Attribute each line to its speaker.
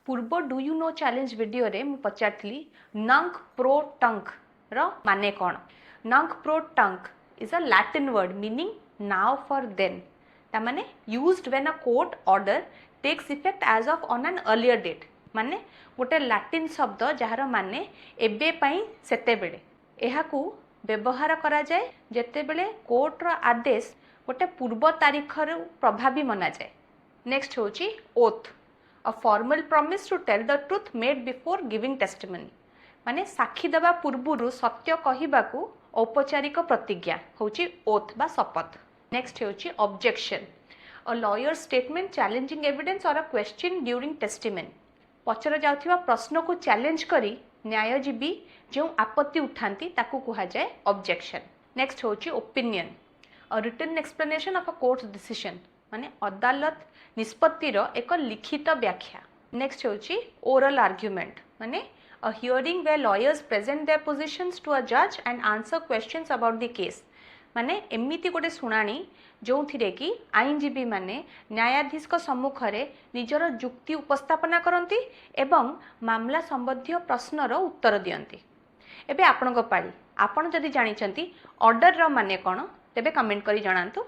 Speaker 1: ପୂର୍ବ do you know challenge ଭିଡ଼ିଓରେ ମୁଁ ପଚାରିଥିଲି, ନଙ୍କ ପ୍ରୋ ଟଙ୍କ ର ମାନେ କ'ଣ? Nunc pro tunc is a Latin word meaning now for then. ତାମାନେ used when a court order takes effect as of on an earlier date. ମାନେ ଗୋଟେ ଲାଟିନ୍ ଶବ୍ଦ, ଯାହାର ମାନେ ଏବେ ପାଇଁ ସେତେବେଳେ। ଏହାକୁ ବ୍ୟବହାର କରାଯାଏ ଯେତେବେଳେ କୋର୍ଟର ଆଦେଶ ଗୋଟେ ପୂର୍ବ ତାରିଖରୁ ପ୍ରଭାବୀ ମନାଯାଏ। ନେକ୍ସଟ ହେଉଛି oath, a formal promise to tell the truth made before giving testimony. ମାନେ ସାକ୍ଷୀ ଦେବା ପୂର୍ବରୁ ସତ୍ୟ କହିବାକୁ ଔପଚାରିକ ପ୍ରତିଜ୍ଞା ହେଉଛି ଓଥ୍ ବା ଶପଥ। ନେକ୍ସଟ ହେଉଛି objection, a lawyer statement challenging evidence or a question during testimony. ପଚରା ଯାଉଥିବା ପ୍ରଶ୍ନକୁ ଚ୍ୟାଲେଞ୍ଜ କରି ନ୍ୟାୟଜୀବୀ ଯେଉଁ ଆପତ୍ତି ଉଠାନ୍ତି, ତାକୁ କୁହାଯାଏ ଅବଜେକ୍ସନ୍। ନେକ୍ସଟ ହେଉଛି opinion, a written explanation of a court decision. ମାନେ ଅଦାଲତ ନିଷ୍ପତ୍ତିର ଏକ ଲିଖିତ ବ୍ୟାଖ୍ୟା। ନେକ୍ସଟ ହେଉଛି ଓରାଲ ଆର୍ଗ୍ୟୁମେଣ୍ଟ, ମାନେ a hearing where lawyers present their positions to a judge and answer questions about the case. ମାନେ ଏମିତି ଗୋଟେ ଶୁଣାଣି, ଯେଉଁଥିରେ କି ଆଇନଜୀବୀମାନେ ନ୍ୟାୟାଧୀଶଙ୍କ ସମ୍ମୁଖରେ ନିଜର ଯୁକ୍ତି ଉପସ୍ଥାପନା କରନ୍ତି ଏବଂ ମାମଲା ସମ୍ବନ୍ଧୀୟ ପ୍ରଶ୍ନର ଉତ୍ତର ଦିଅନ୍ତି। ଏବେ ଆପଣଙ୍କ ପାଳି। ଆପଣ ଯଦି ଜାଣିଛନ୍ତି ଅର୍ଡ଼ରର ମାନେ କ'ଣ, ତେବେ କମେଣ୍ଟ କରି ଜଣାନ୍ତୁ।